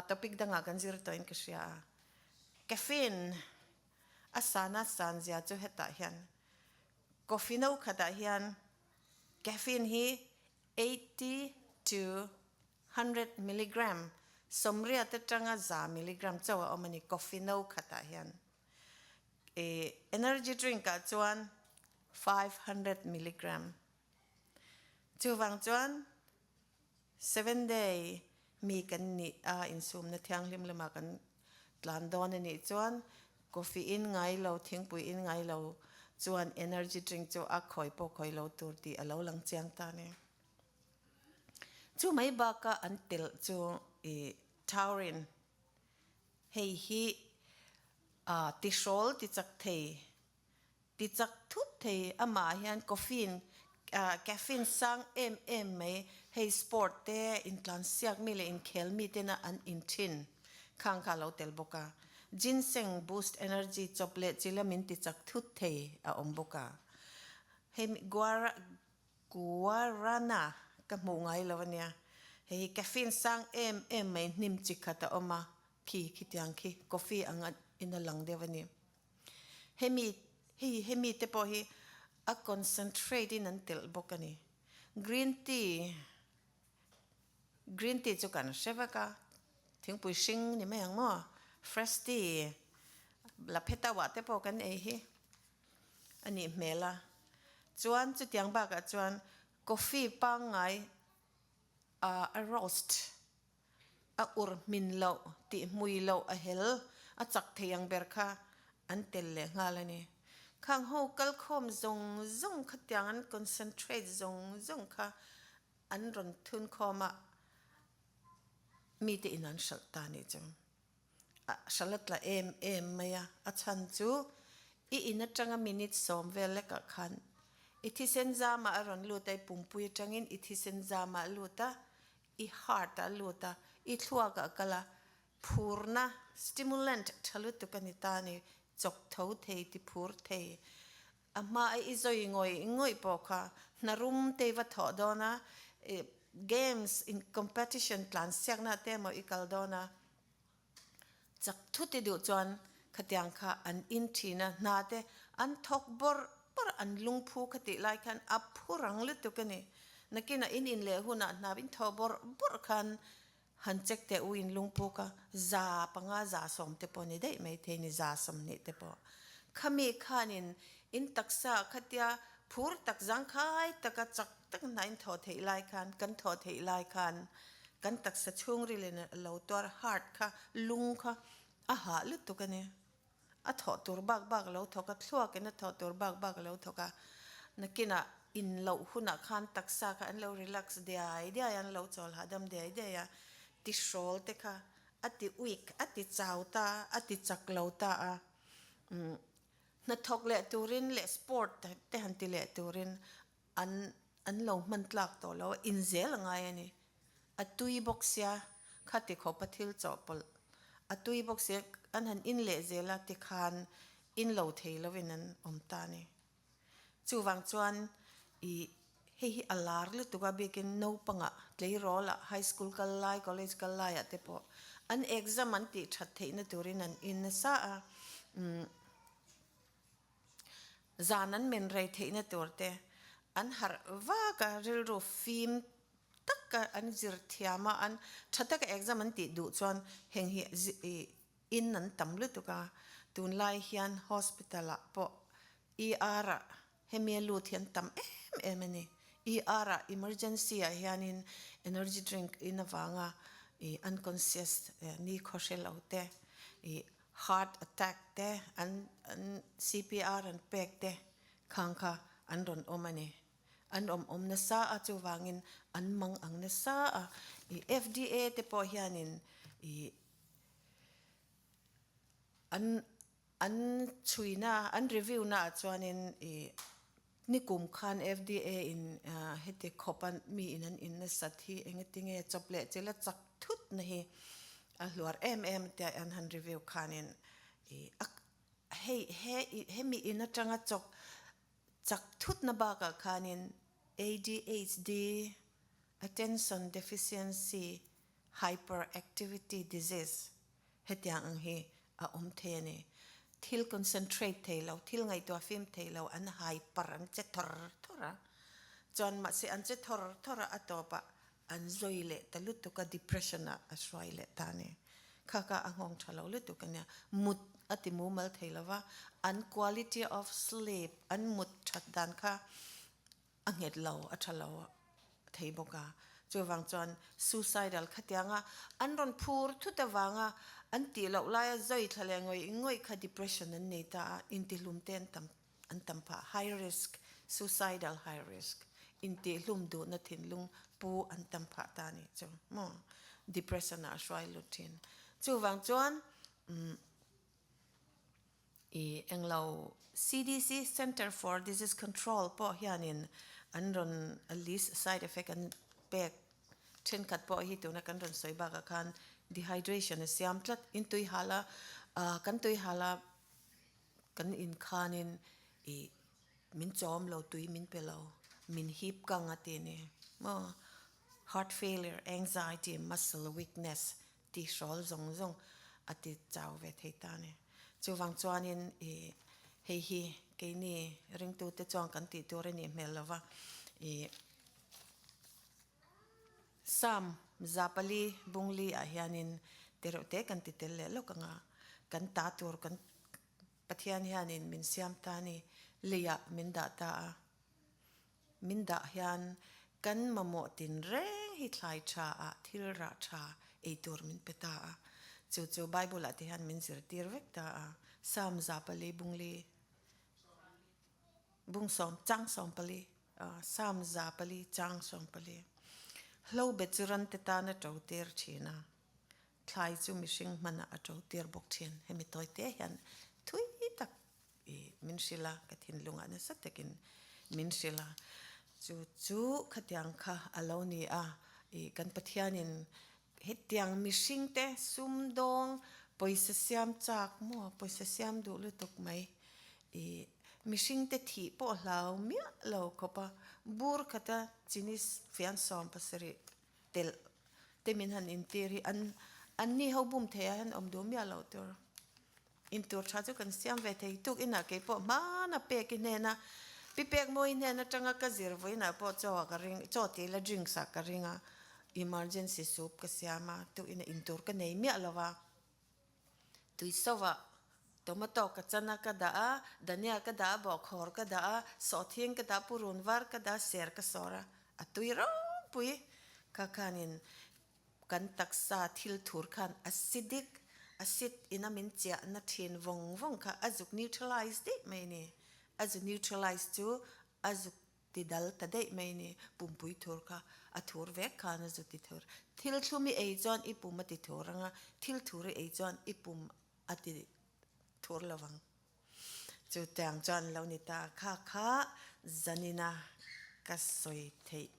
topic dangah kan zir tawhin ka hria a. Caffeine a sana sanzia chu hetah hian coffee no khatah hian caffeine hi 80 to 100 milligram, 80 atanga 100 milligram chauh a awm a ni coffee no khatah hian. I energy drink ah chuan 500 milligram. Chuvang chuan seven day mi kan nih a insumna thianghlim lamah kan tlan dawn a nih chuan coffee in ngai lo, thingpui in ngai lo chuan energy drink chu a khawi pawh khawi lo tur tih a lo lang chiang ta a ni. Chu mai baka an telh chu i taurine, hei hi tihrawl ti chak thei, ti chak thut thei, amah hian coffee, caffeine sang em em mai, hei sport te intlansiak mi leh inkhel mi tena an in thin khang kha a lo tel bawk a. Ginseng boost energy chawp leh chila min ti chak thut thei a awm bawk a. Hei guara Guarana ka hmuh ngai lo ania. Hei hi caffeine sang em em mai hnim chi khat a awm a, khi khitiang khi coffee ang in a lang deuh a ni. Hemi hei hemi te pawh hi a concentrate in an telh bawk a ni. Green tea Green tea chu kan hre vek a, thingpui hring ni mai ang maw? Fresh tea la phe tauh ah te pawh kan ei hi. A nih hmel a. Chuan chutiang bakah chuan coffee pangngai a roast, a ur hmin loh, tih hmui loh a hel, a chak thei ang ber kha an tel leh nghal a ni. Khang ho kalkhawm zawng zawng khatiang an concentrate zawng zawng kha an rawn thunkhawm a, mite in an hralh ta nih chu. A hral a tla em em mai a, a chhan chu i in atanga minute 10 vel lekah khan i thisen zamah a rawn lut a, i pumpui atangin i thisen zamah a lut a, i heart ah a lut a, i thluakah a kal a, phurna, stimulant, tha lutuk a ni ta a ni, chawk tho thei, ti phur thei. A hma a i zawi ngawih ngawih pawh kha hna rum te i va thawh dawn a, games in competition tlan siakna te emaw i kal dawn a, chak thut i duh chuan khatiang kha an in thin a, hna te an thawk bawrh bawrh an lungphu kha tih lai khan a phu rang lutuk a ni. Nakinah in in leh hunah hna in thawh bawrh bawrh khan Han check teh u in lungpuk a, 5 100 te pawh ni daih mai thei ni, 20 te pawh. Khami khanin in taksa khatia phur tak zangkhai taka chak tak hna in thawh theih lai khan, kan thawh theih lai khan kan taksa chhungril in a lo tuar heart kha, lung kha a hah lutuk a ni. A thawh tur bak bak a lo thawk a, thluak in a thawh tur bak bak a lo thawk a, nakinah in loh hunah khan taksa kha an lo relax diai diai a, an lo chawl hahdam diai diai a, tihrawl te kha a ti weak, a ti chau ta a, a ti chak lo ta a, umm hnathawk leh turin leh sport te han ti leh turin an. an lo hman tlak tawh lo a, in zel a ngai a ni. A tui bawk sia, khati khawpa thil chawhpawlh a tui bawk sia, an han in leh zel a tikhan in lo thei lovin an awm ta a ni. Chuvang chuan i hei hi a lar lutuk a bikin naupangah tleirawl ah high school kal lai college kal lai ah te pawh an exam an tih that theihna turin an in nasa a umm zan an men rei theihna tur te an harh vak a rilru fim taka an zir thiam a an tha taka exam an tih duh chuan heng hi i In an tam lutuk a, tunlai hian hospital ah pawh ER ah hemi a lut hi an tam em em a ni. ER ah emergency ah hianin energy drink in avanga ih unconscious ni khaw hre lo te, ih heart attack te, an an CPR an pek te khang kha an rawn awm a ni. An awm awm nasa a, chuvangin an mang ang nasa a. Ih FDA te pawh hianin ih An an chhuina an review na ah chuanin ih nikum khan FDA in heti khawpa mi in an in nasat hi engetinge chawp leh chil a chak thut na hi a hluar em em tia an han review khanin ih a hei he hemi in atanga chawp chak thut na bakah khanin ADHD attention deficiency Hyperactivity disease hetiang ang hi a awm thei a ni. Thil concentrate thei lo, thil ngaihtuah fim thei lo an hyper an che thawr thawr a, chuan mahse an che thawr thawr a, a tawpah an zawi leh ta lutuk a, depression ah a hruai leh ta a ni. Kha kha a nghawng tha lo lutuk a nia. Mut a ti mumal thei lo va, an quality of sleep, an mut that dan kha a nghet lo, a tha lo thei bawk a. Chuvang chuan suicidal khatianga an rawn phur thut avanga an tih loh laia zawi thla leh ngawih ngawih kha depression an nei ta a, intihlum te an tam an tam phah. High risk, suicidal high risk, intihlum duhna thinlung pu an tam phah ta a nih chu maw, depression ah a hruai lut thin. Chuvang chuan umm. I englo CDC, Center for Disease Control, pawh hianin an rawn list side effect an pek thenkhat pawh hi tuna kan rawn sawi bakah khan dehydration a siam tlat. In tui hala kan tui hala kan in khanin i min chawm lo, tui min pe lo, min hip kang a ti ni maw. Heart failure, anxiety, muscle weakness tihrawl zawng zawng a ti chau ve thei ta a ni. Chuvang chuanin i hei hi keini ringtute chuan kan tih tur a nih hmel lo va, i Psalm 400 bungli ah hianin ti reuh te kan ti tel leh lawk ang a, kan ta tur kan Pathian hianin min siam ta a ni, leiah min dah ta a. Min dah hian kan mamawh tin reng hi thlai tha ah thil rah tha ei tur min pe ta a. Chu chu Bible ah te hian min zirtir vek ta a. Psalm 400 bungli bung sawm chang 14 Psalm 400 chang 14 Hlo bet chu ran te tan a to tir thin a. Thlai chu mihring hmanah a to tir bawk thin. Hemi tawi te hian thui tak I min hrilh a, ka thinlungah nasa takin min hrilh a. Chu chu khatiang kha a lo ni a, i kan Pathianin hetiang mihringte sumdawng pawisa siam chak maw, pawisa siam duh lutuk mai, i mihringte thih pawh hlau miah lo khawp a, bur khata chini fian 70 telh te min han intir hi an anni ho bum thei ah hian awm duh miah loh tur. Intur tha chu kan siam ve thei tuk inah kei pawh hmana pek i hnena pi pek mawi hnen atanga ka zir vawiinah pawh chaw ah ka ring chaw tih ila drinks ah ka ring a emergency soup ka siam a tuk inah intur ka nei miah lo va tui sova tomato ka chan a ka dah a dania ka dah a bawhkhawr ka dah a sawhthing ka dah a purun var ka dah a ser ka sawr a a tui ropui kha khanin Kan taksa thil thur khan acidic, acid, ina min chiahna thin vawng vawng kha a zuk neutralize daih mai a ni. A zu neutralize chu a zuk ti dal ta daih mai a ni. Pumpui thur kha a thur vek khan a zu ti thur. Thil thlum i ei chuan i pum a ti thur ang a, thil thur i ei chuan i pum a ti thur lo vang. Chutiang chuan lo ni ta kha kha zanina. Ka sawi theih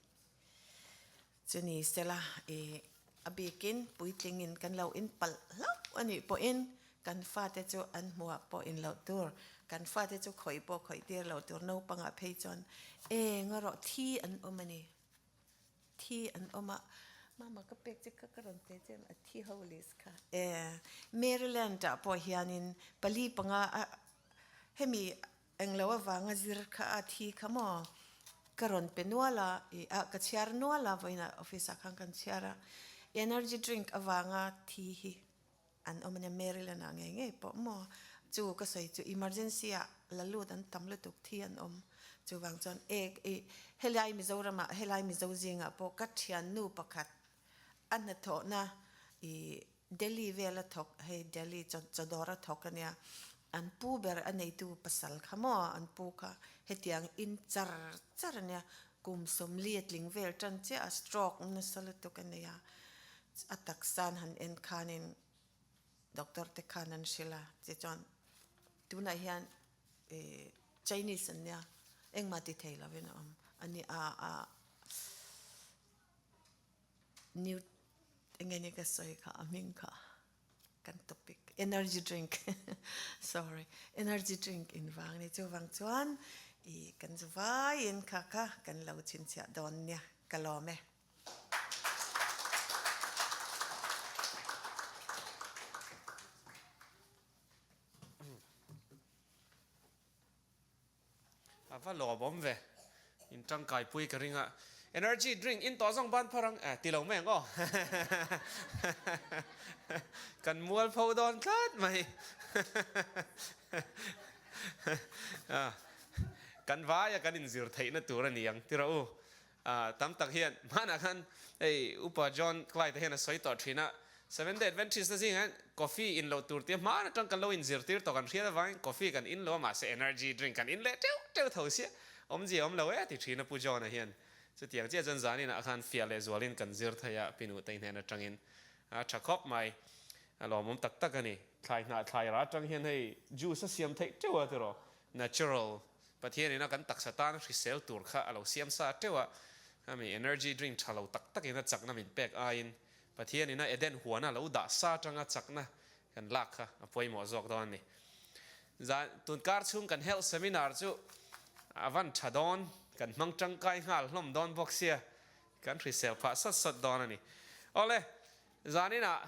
chu ni sela i a bikin puitlingin kan lo in palh hlauh a nih pawhin kan fate chu an hmuah pawh in loh tur, kan fate chu khawih pawh khawih tir loh tur naupangah phei chuan eng erawh thi an awm a ni. Thi an awm a, mama ka pek che kha ka rawn pe che a thi ho list kha. E Maryland ah pawh hianin pali panga a hemi Englo avanga zir kha a thi kha maw? Ka rawn pe nual a, i ah ka chhiar nual a, vawiinah office ah khan kan chhiar a, energy drink avanga thi hi an awm a nia, Maryland ah ngei ngei pawh maw? Chu ka sawi chu emergency ah la lut an tam lutuk thi an awm, chuvang chuan ek i helai Mizoram ah helai Mizo zingah pawh ka thiannu pakhat a hnathawhna i Delhi vel a thawk, hei Delhi chaw chawdawr a thawk a nia, an pu ber a neitu pasal kha maw an pu kha hetiang in char char a nia, kum sawmli a tling vel tan chiah a stroke nasa lutuk a nei a, a taksa an han en khanin doctor te khan an hrilh a, tichuan tunah hian ih Chinese an nia engmah ti thei lovin a awm a ni a a. New enge ni ka sawi kha a hming kha kan topic energy drink sorry energy drink in vang ni chuvang chuan i kan zu vaiin kha kha kan lo chhinchhiah dawn nia ka lawm e.
A va lawmawm ve. In tangkai pui ka ring a. Energy drink in tawh zawng ban phar ang eh ti lo mai ang aw. Kan mual pho dawn tlat mai. Kan vaia kan inzir theihna tur a ni ang ti rawh u. Tam tak hian hmanah khan hei Upa John Clyde-a hian a sawi tawh thin a, Seventh Day Adventist na zingah hian coffee in loh tur tia hman atang kan lo inzirtir tawh kan hriat avangin coffee kan in lo a mahse energy drink kan in leh teuh teuh tho sia awmzia awm lo e ti thin a Pu John-a hian. Chutiang chiah chuan zaninah khan fiah leh zualin kan zir thei a Pi Nutei hnen atangin a tha khawp mai. A lawmawm tak tak a ni. Thlai hnah thlai rah atang hian hei juice a siam theih teuh a tiraw natural Pathian ina kan taksa tan hrisel tur kha a lo siam sa teuh a, ami energy drink tha lo tak takin a chakna min pek aiin Pathian ina Eden huana lo dah sa atanga chakna kan lak kha a pawimawh zawk dawn a ni. Zan tunkar chhung kan health seminar chu a van tha dawn, kan hmang tangkai nghal hlawm dawn bawk sia, kan hrisel phah sawt sawt dawn a ni. Awle, zaninah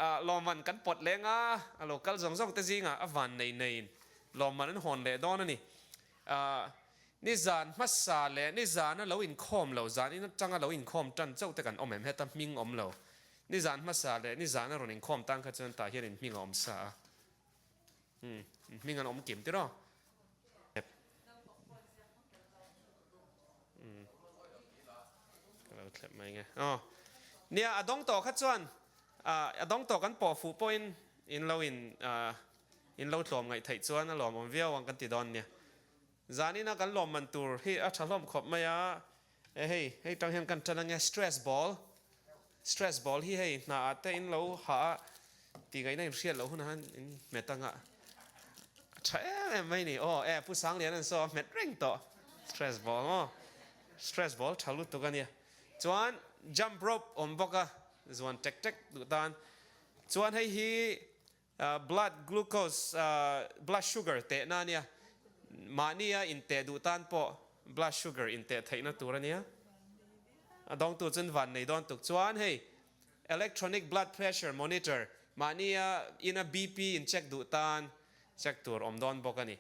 Lawmman kan pawt leng a, a lo kal zawng zawng te zingah a van nei neiin lawmman an hawn leh dawn a ni. Nizan hmasa leh nizana lo inkhawm lo, zan in atanga lo inkhawm tan chauh te kan awm em? Heta hming awm lo. Nizan hmasa leh nizana rawn inkhawm tan kha chuan tah hian in hming a awm sa a. Umm, hming an awm kim tiraw? Ka lo thlep mai nge. Aw. Nia, a dawng tawh kha chuan a dawng tawh kan pawh fuh pawhin in lo in in lo tlawm ngaih theih chuan a lawmawm viau ang kan ti dawn nia. Zanina kan lawmman tur hi a tha hlawm khawp mai a. E hei, hei tang hian kan tan ange stress ball. Stress ball hi hei hna ah te in lo ha a tih ngaihna in hriat loh hunah hian in hmet anga a tha em em mai ni. Aw e Pu Sanglian an saw a hmet reng tawh stress ball maw stress ball tha lutuk a nia. Chuan jump rope awm bawk a zuan tek tek duh tan. Chuan hei hi Blood glucose, blood sugar tehna a nia. Mahnia inteh duh tan pawh blood sugar inteh theihna tur a nia. A dawngtu chuan van nei dawn tuk chuan hei electronic blood pressure monitor mahnia ina BP in check duh tan check tur awm dawn bawk a ni.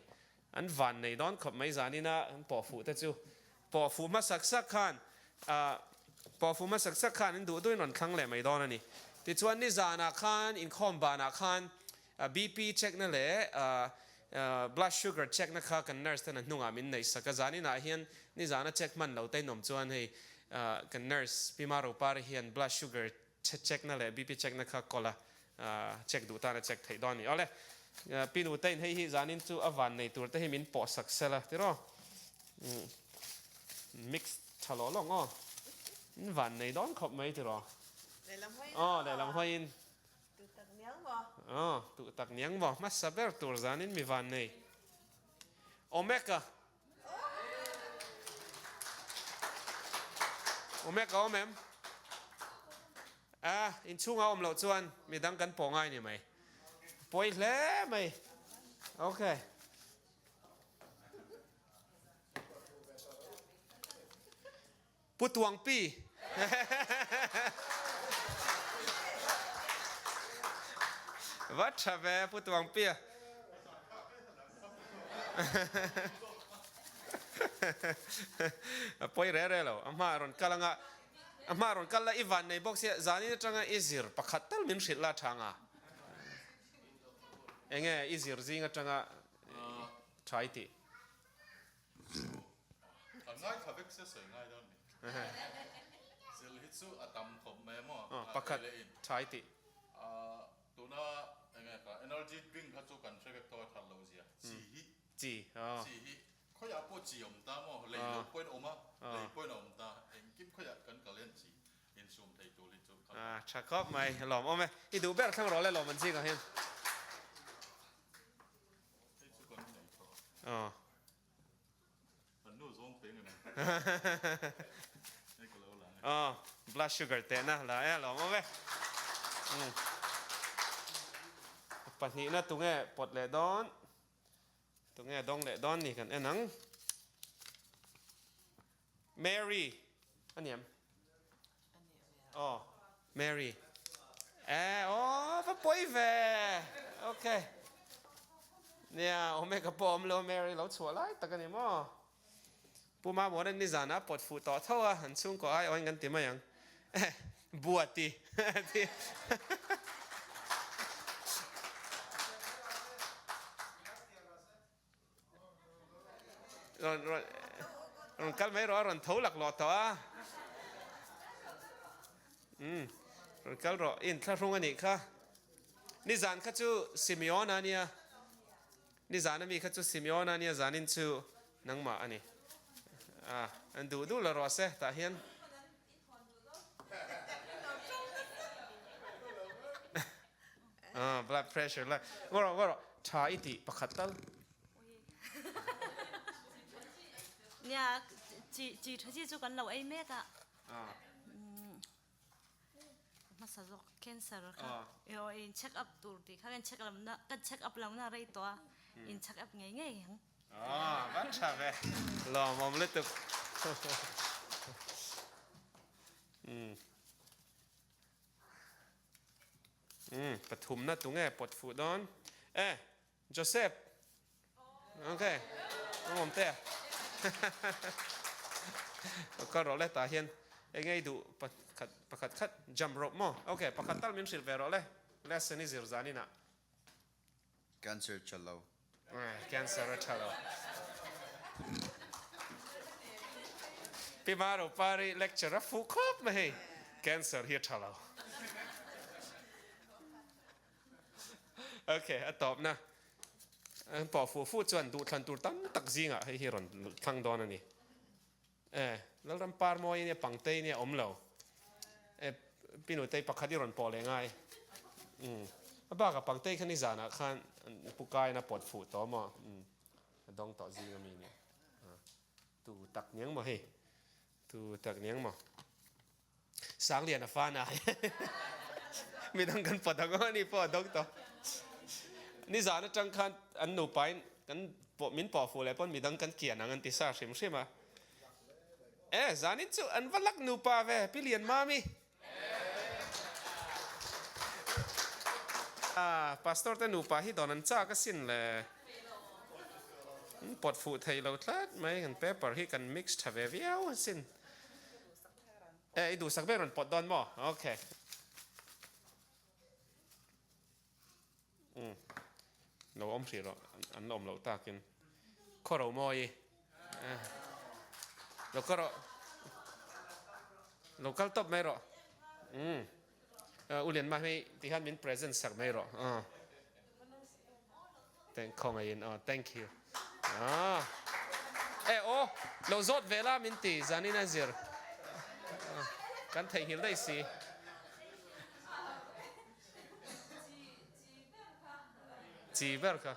An van nei dawn khawp mai zanina an pawh fuh te chu pawh fuh hmasak sak khan pawh fuh hmasak sak khan an duh duhin rawn thlang leh mai dawn a ni. Tichuan nizanah khan inkhawm banah khan BP check na leh blood sugar check na kha kan nurse ten a hnungah min neih sak a, zaninah hian nizana check hman lo te in awm chuan hei kan nurse Pi Maropari hian blood sugar Check na leh BP check na kha kawl a, check duh tan a check theih dawn a ni. Awle, Pi Nutein hei hi zanin chu a van nei tur te hi min pawh sak sel a tiraw? Mix tha lawh lawng aw. In van nei dawn khawp mai tiraw?
Lehlam hawiin.
Aw, lehlam hawiin.
Tuh tak niang maw?
Aw, tuh tak niang maw? Hmasa ber tur zanin mi van nei. Omeka. Awm e ka awm em? A, inchhunga awm loh chuan midang kan pawh ngai ni mai. Pawi hle mai. Ok. Pu Tuangpi. Va tha ve Pu Tuangpi a. A pawi re re lo. A hma rawn kal anga a hma rawn kal la i van nei bawk sia zanin atanga i zir pakhat tal min hrilh la tha anga. Enge i zir zing atanga tha i tih.
A ngaithla vek se sawi ngai dawn ni. Zil hi chu a tam khawp mai a maw?
Aw, pakhat tha i tih.
Tuna enge kha energy drink kha chu kan hre vek tawh a that loh zia. Chi hi.
Chi, aw.
Chi hi khawiah pawh chi a awm ta maw? Lei lo pawhin a awm a, lei pawhin a awm ta. Engkim khawiah kan kal hian chi insum thei tur hi chu kha.
Tha khawp mai, lawm awm e. I duh ber thlang rawh le lawm an zingah hian.
Hei chu kan nei tawh.
Aw.
An nu zawng teng em? Hei ka lo la ang e.
Aw, blood sugar tehna la e, lawm awm e. Umm. Pahnihna tunge pawt leh dawn? Tunge dawng leh dawn ni kan en ang. Mary a ni em? Aw, Mary. Eh, aw, va pawi ve. Ok. Nia, Omega pawh awm lo, Mary lo chhuah lai tak a ni maw? Pu Mamuana nizan a pawt fuh tawh tho a, an chhungkaw ai awin kan ti mai ang. Eh, Buati. Ti. Rawn rawn rawn kal mai rawh a rawn tho laklawh tawh a. Umm rawn kal rawh i inthlahrung a nih kha. Nizan kha chu Simeon a nia. Nizan ami kha chu Simeon a nia zanin chu nangmah a ni. A an duh duh la rawh se tah hian. Ah, blood pressure la. Ngaw rawh, ngaw rawh. Tha i tih pakhat tal.
Nia, chi chi tha chi chu kan lo ei mek a.
Ah.
Hmasa zawk cancer kha. Eo in check up tur ti kha kan check lam na kan check up lam na rei to a. In check up ngei ngei ang.
Ah, va tha ve. Lawmawm lutuk. Umm. Umm, pathumna tunge pawt fuh dawn? Eh, Joseph. Ok, a awm te a. Ka rawh le tah hian enge i duh pakhat pakhat khat jump rope maw? Ok, pakhat tal min hrilh ve rawh le. Lesson i zir zan inah.
Cancer tha lo.
Cancer a tha lo. Pi Maro Pari lecture a fuh khawp mai hei. Cancer hi a tha lo. Ok, a tawpna. An pawh fuh fuh chuan duhthlan tur tam tak zingah hei hi rawn thlang dawn a ni. E, Lalram par mawi nia pangtei nia awm lo. E, Pinutei pakhat i rawn pawh leh ngai. Umm, a bakah pangtei kha nizanah khan pu kaiin a pawt fuh tawh maw? Umm, a dawng tawh zing ami nia. Tu tak niang maw hei? Tu tak niang maw? Sanglian a fan a, midang kan pawt ang aw, ani pawh a dawng tawh. Nizan atang khan an nupain kan pawh min pawh fuh leh pawn midang kan kian ang an ti sa hrim hrim a. E, zanin chu an va lak nupa ve, Pi Lian Mami. Ah, Pastor te nupa hi dawn an chak asin le. Pawt fuh thei lo tlat mai, kan paper hi kan mix tha ve viau asin. E, i duhsak ber rawn pawt dawn maw? Ok. Umm. Lo awm hrih rawh, an la awm loh takin. Khaw ro mawi. Lo kal rawh. Lo kal tawp mai rawh. Umm. U Lianma hei tikhan min present sak mai rawh. Aw. Thank khawngaihin aw thank you. Ah. E aw lo zawt ve la min ti zanin a zir. Kan theihnghilh daih si. Chi ber kha.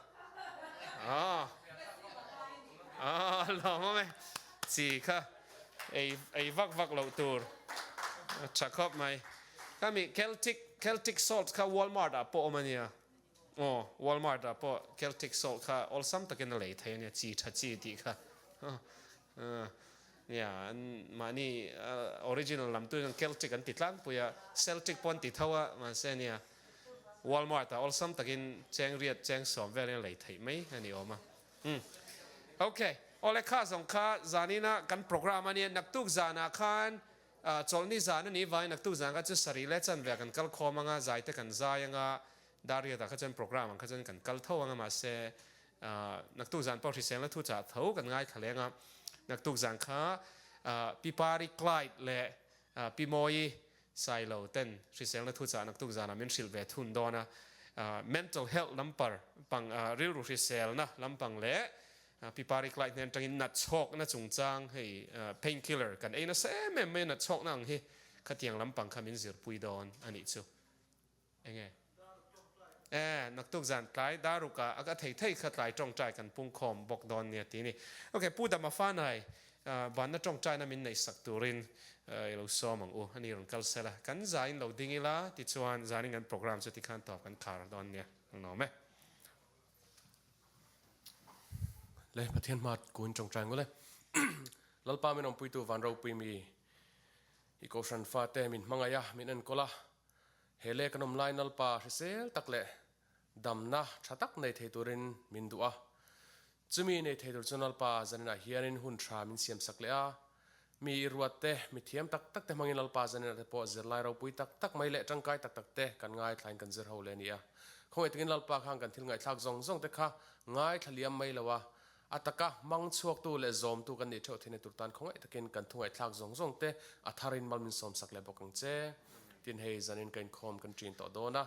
Ah. Ah lawm awm e. Chi kha. Ei ei vak vak loh tur a tha khawp mai. Khami Celtic Celtic salt kha Walmart ah pawh awm a nia. Aw Walmart ah pawh Celtic salt kha awlsam takin a lei thei a nia, chi tha chi tih kha. Nia an mahni original lam tu hian Celtic an ti tlangpui a, Celtic pawh an ti tho a mahse nia Walmart ah awlsam takin cheng riat cheng sawm velin a lei theih mai a ni awm a. Umm. Ok. Awle kha zawng kha zanina kan program a nia, naktuk zanah khan chawlhni zan a nih vangin naktuk zan kha chu sarih leh chanve kan kal khawm anga zai te kan zai anga Dariatah kha chuan program ang kha chuan kan kal tho anga mahse naktuk zan pawh hriselna thu chah tho kan ngaithla leng a, naktuk zan kha Pi Pari Clyde leh Pi Mawi Sailo ten hriselna thu chah naktuk zanah min hrilh ve thun dawn a, mental health lampar pang rilru hriselna lampang leh Pi Pari Clyde hnen atangin natchhawkna chungchang hei pain killer kan ei nasa em em mai a natchhawkna ang hi khatiang lampang kha min zirpui dawn a nih chu. Enge? E, naktuk zan tlai daruk ah a thei thei kha tlai tawngtai kan pungkhawm bawk dawn nia ti ni. Ok, Pu Dama Fanai, banna tawngtaina min neih sak turin i lo sawm ang u, ani rawn kal sela. Kan zain lo ding ila, tichuan zanin kan program chu tikhan tawp kan khar dawn nia. Ang nawm e.
Le, Pathian hma kuin tawngtai ngul e. Lalpa min awmpuitu van ropui mi i kohhran fate min hmangaih a, min enkawl a, He leh kan awm lai nalpa hrisel tak leh damna tha tak nei thei turin min duh a. Chumi nei thei tur chu nalpa zaninah hianin hun tha min siam sak leh a. Mi i ruat te, mi thiam tak tak te hmangin lalpa zaninah te pawh zirlai ropui tak tak mai leh tangkai tak tak te kan ngaithlain kan zir ho leh a ni a. Khawngaih takin lalpa khan kan thil ngaihthlak zawng zawng te kha ngaithla liam mai lo a, A taka hmang chhuaktu leh zawmtu kan nih theuh theihna tur tan khawngaih takin kan thu ngaihthlak zawng zawng te a tharin mal min sawmsak leh bawk ang che. Tin hei zanin ka inkhawm kan ṭin tawh dawn a,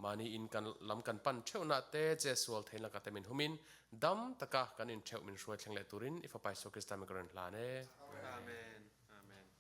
mahni in kan lam kan pan theuhna te che sual theihna lakah te min humin dam taka kan intheuh min hruai thleng leh turin i Fapa Isua Krista min ka rawn hlan e.
Amen.